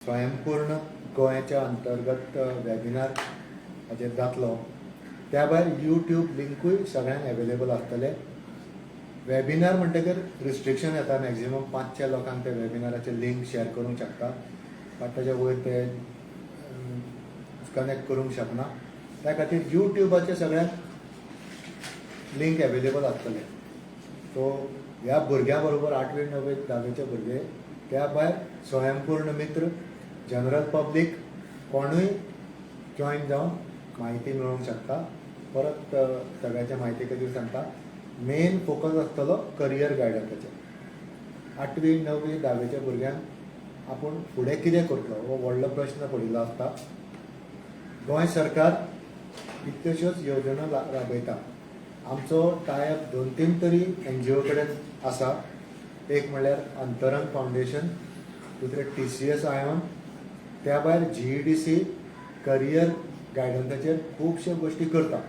स्वयंपूर्ण गोंयच्या अंतर्गत वेबिनार हाचेर जातलो. त्या भायर यूट्यूब लिंकूय सगळ्यांक एवेलेबल आसतले. वेबिनार म्हणटकीर रिस्ट्रिक्शन येता. मॅक्झिमम 500 लोकांक ते वेबिनाराचे लिंक शेअर करूंक शकता, बट ताच्या वयर ते कनेक्ट करूंक शकना. त्या खातीर यूट्यूबाचे सगळ्यांक लिंक एवेलेबल आसतले. सो ह्या भुरग्यां बरोबर आठवी, णवे, धावेचे भुरगे, त्या भायर स्वयंपूर्ण मित्र, जनरल पब्लीक, कोणूय जॉयन जावन म्हायती मेळोवंक शकता. परत सगळ्याच्या म्हायती खातीर सांगता, मेन फोकस आसतलो करियर गायडन्साचेर. आठवी, णवी, धावेच्या भुरग्यांक आपूण फुडें कितें करतलो हो व्हडलो प्रश्न पडिल्लो आसता. गोंय सरकार कितल्योश्योच येवजण्यो राबयता. आमचो टायअप दोन तीन तरी एनजीओ कडेन आसा. एक म्हणल्यार अंतरंग फावंडेशन, दुसरें टीसीएस आयॉन, त्या भायर जीईडीसी करियर गायडन्साचेर खुबश्यो गोश्टी करता.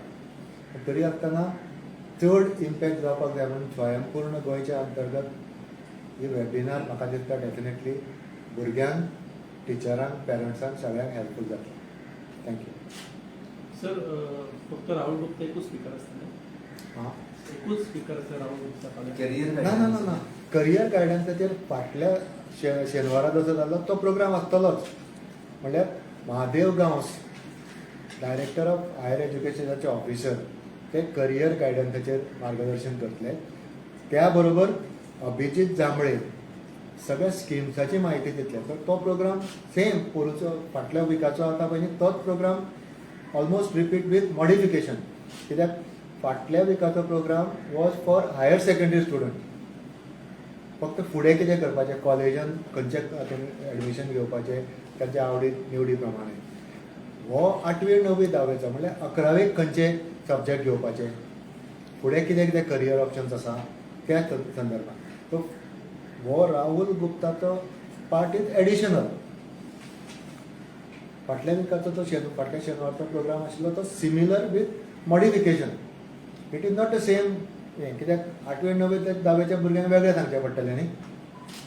तरी आसतना चड इम्पॅक्ट जावपाक जाय म्हणून स्वयंपूर्ण गोंयच्या अंतर्गत ही वेबिनार म्हाका दिसता डेफिनेटली भुरग्यांक, टिचरांक, पेरंट्सांक, सगळ्यांक हेल्पफूल जातलो. Thank you. Sir, फक्त राहुल गुप्ता एकूच स्पीकर आसतले? हां. एकूच स्पीकर आसता राहुल गुप्ता फाल्यां? करियर. ना ना ना ना, करियर गायडन्साचेर फाटल्या शेनवारा जसो जाल्लो तो प्रोग्राम आसतलोच. म्हणल्यार Mahadev Gawas, director of higher एज्युकेशनाचे ऑफिसर, ते करियर गायडन्साचेर मार्गदर्शन करतले. त्या बरोबर अभिजीत जांभळे सगळ्या स्किम्साची म्हायती दितले. तर तो प्रोग्राम सेम पोरूचो, फाटल्या विकाचो आतां पळय तोच programme almost repeat with modification, कित्याक फाटल्या विकाचो programme was for higher secondary student. फक्त फुडें कितें करपाचें, कॉलेजान खंयचे एडमिशन घेवपाचें तांच्या आवडी निवडी प्रमाणे. हो आठवी, णवी, धावेचो, म्हणल्यार अकरावेक खंयचे सब्जॅक्ट घेवपाचे, फुडें कितें कितें करियर ऑप्शन्स आसा त्या संदर्भात. सो हो राहुल गुप्ताचो पार्ट is additional. फाटल्या विकाचो तो फाटल्या शेनवारचो प्रोग्राम आशिल्लो तो similar with modification. It is not the same हें, कित्याक आठवे, णवे ते धावेच्या भुरग्यांक वेगळें सांगचें पडटलें न्ही.